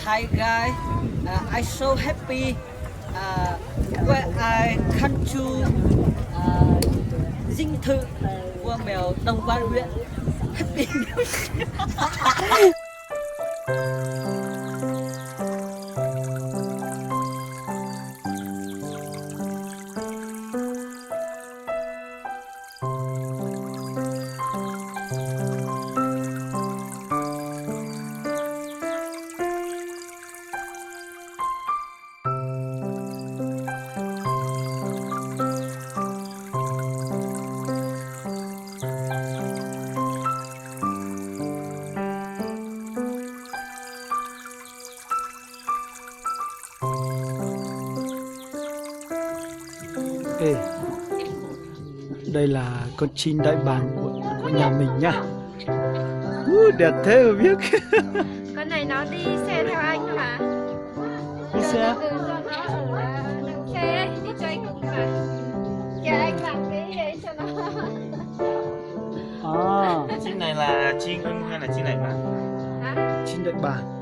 Hi guys, uh, I so happy uh, when I come to uh, Dinh Thự, Vua Mèo Đông Văn huyện. Happy New Year. Ê, đây là con chim đại bàng của, của nhà mình nhá. Ú, đẹp thế không biết. Con này nó đi xe theo anh thôi mà. Đi xe? Nó đi từ do nó ở đằng xe đi cho anh cùng mà. Kìa anh làm cái ấy cho nó. À. Chim này là chim ưng hay là chim đại bàng? Hả? Chim đại bàng.